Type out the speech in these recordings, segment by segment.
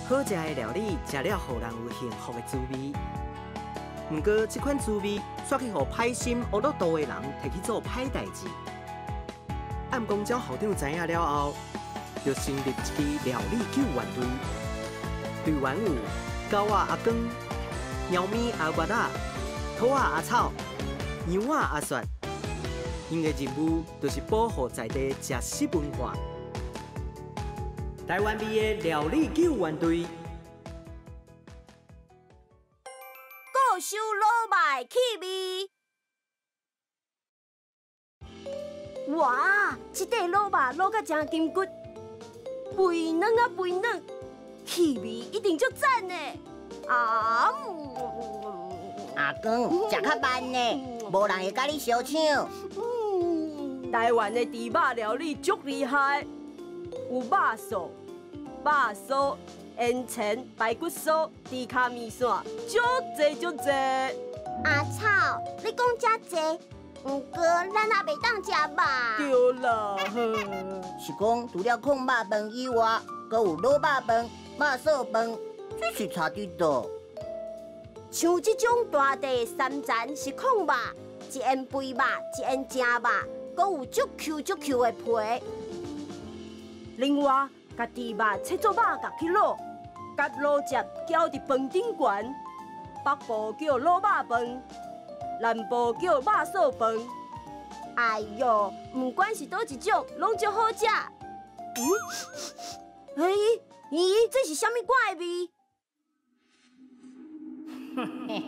好食的料理，食了予人有幸福的滋味。毋過，這款滋味煞去予歹心惡肚肚的人提去做歹代誌。暗公鳥校長知影了後，就成立一支料理救援隊。隊員有狗仔阿光、貓咪阿月仔、兔仔阿草、羊仔阿雪。𪜶的任務就是保護在地食食文化。台灣味的料理救援隊。固守滷肉的氣味。哇！這塊滷肉滷甲誠筋骨，肥軟啊肥軟，氣味一定足讚的。啊！阿光，食較慢呢，無人會佮你相搶。台灣的豬肉料理足厲害，有肉臊、肉酥、煙腸、排骨酥、豬跤麵線，足濟足濟。阿草，你講遮濟，毋過咱也袂當食肉。對啦，是講除了炕肉飯以外，閣有滷肉飯、肉燥飯，這是差佇佗？像這種大塊三層是炕肉，一緣肥肉，一緣正肉，閣有足 Q 足 Q 的皮。另外，共豬肉切做肉角去滷，佮滷汁攪佇飯頂懸。北部叫滷肉飯，南部叫肉燥飯。哎喲，毋管是佗一種，攏足好食。嗯，欸，咦，這是啥物怪味？嘿嘿嘿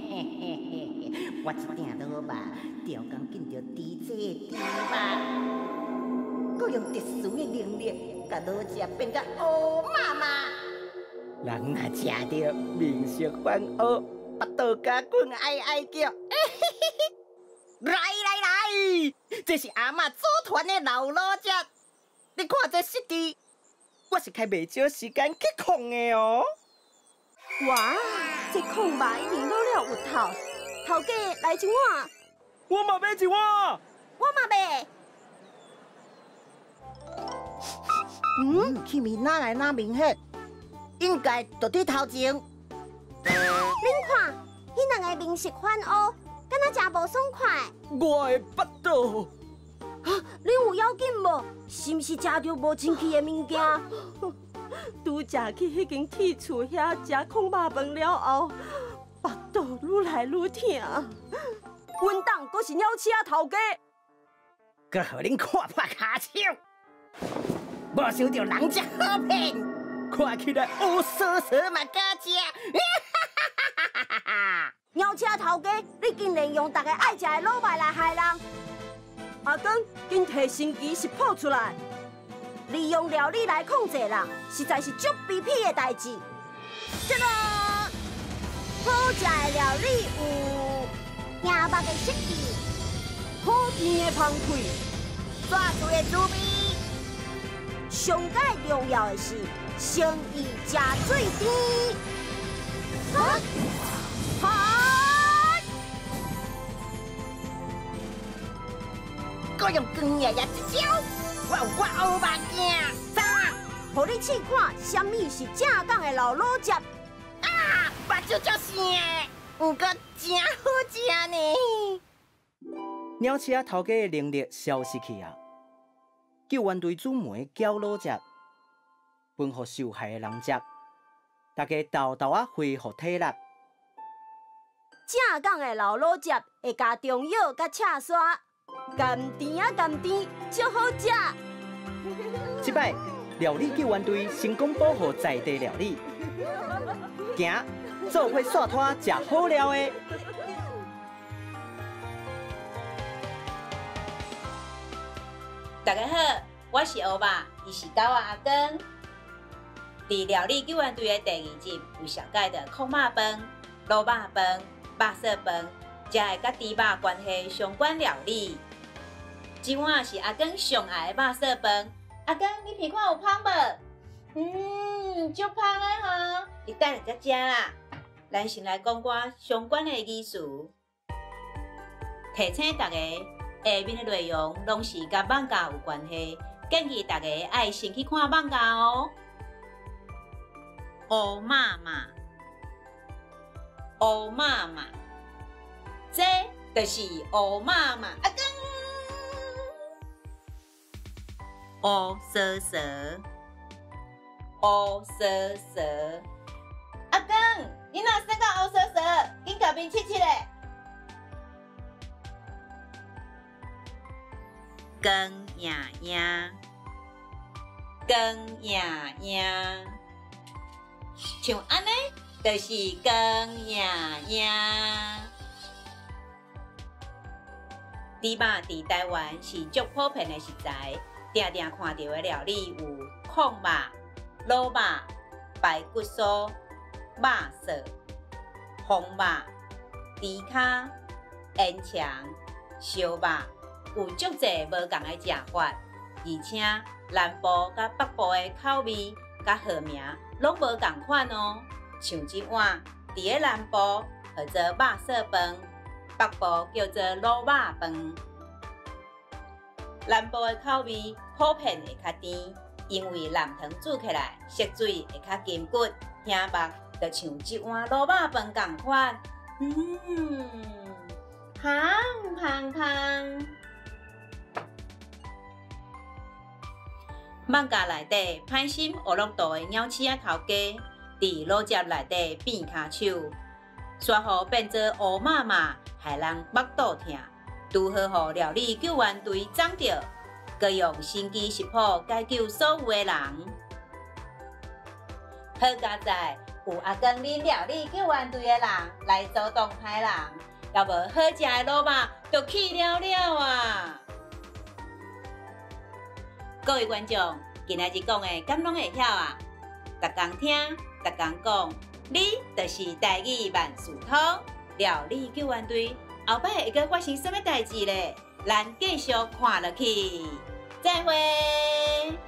嘿，我這鼎滷肉，著工見著豬這的豬肉，閣用特殊的能力，共滷汁變甲烏麻麻。人若食著，面色反烏，腹肚咬棍哀哀叫。來來來，這是阿嬤祖傳的老滷汁，你看這質地，我是開袂少時間去控的哦。哇，這炕肉一定滷了有透，頭家來一碗。我嘛欲一碗。我嘛欲。嗯，氣味哪來哪明顯？應該就佇頭前。恁看，彼兩個面色反烏，敢若誠無爽快。我的腹肚。啊，恁有要緊無？是毋是食著無清氣的物件？拄才去彼間鐵厝遐食炕肉飯了後，腹肚愈來愈疼。阮黨閣是鳥鼠仔頭家，閣予恁看破跤手，無想著人遮好騙，看起來烏索索嘛敢食。鳥鼠仔頭家，你竟然用大家愛食的滷肉來害人！阿光，緊提神奇食譜出來。利用料理來控制人，實在是足卑鄙的代誌。這個好食的料理有羊肉的質地、好甜的芳氣、煞出的滋味。上蓋重要的是，誠意誠水甜。好，好，閣用光爺爺這招。我有我烏目鏡，走啊！予你試看，啥物是正港的老滷汁。啊，目睭足生的，毋過誠好食呢。鳥鼠仔頭家的能力消失去啊！救援隊煮糜攪滷汁，分予受害的人食，大家沓沓仔恢復體力。正港的老滷汁會加中藥佮赤沙。甘甜啊甘甜，足好食。這擺料理救援隊成功保護在地料理，行，做伙煞攤食好料的。大家好，我是烏肉，伊是狗仔阿光。佇料理救援隊的第二集有紹介著炕肉飯、滷肉飯、肉燥飯。才會佮豬肉關係相關料理。這碗是阿光上愛的肉燥飯。阿光，你鼻看有芳無？嗯，足芳的吼。你等下才食啦。咱先來講寡相關的語詞。提醒大家，下面的內容攏是佮艋舺有關係，建議大家愛先去看艋舺哦。烏肉嘛，烏肉嘛，這就是烏肉嘛。阿公，烏趖趖，烏趖趖。阿公，你若生甲烏趖趖，緊共面切切咧。光影影，光影影，像按呢，就是光影影。豬肉佇台灣是足普遍的食材，定定看著的料理有炕肉、滷肉、排骨酥、肉燥、紅肉、豬跤、煙腸、燒肉。有足濟無仝的食法，而且南部佮北部的口味佮號名攏無仝款哦。像這碗佇咧南部號做肉燥飯，北部叫做滷肉飯。南部的口味普遍會較甜，因為南糖煮起來色水會較金骨，香肉就像這碗滷肉飯仝款，香香香。艋舺內底歹心烏樂道的鳥鼠仔頭家，佇滷汁內底變跤手，煞予變做烏肉嘛，害人腹肚疼，拄好予料理救援隊摠著，閣用神奇食譜解救所有的人。好佳哉，有阿公恁料理救援隊的人來阻擋歹人，猶無好食的滷肉就去了了啊！各位觀眾，今仔日講的敢攏會曉啊？逐工聽，逐工講，你就是台語萬事通。料理救援隊後擺會閣發生啥物代誌咧？咱繼續看落去，再會。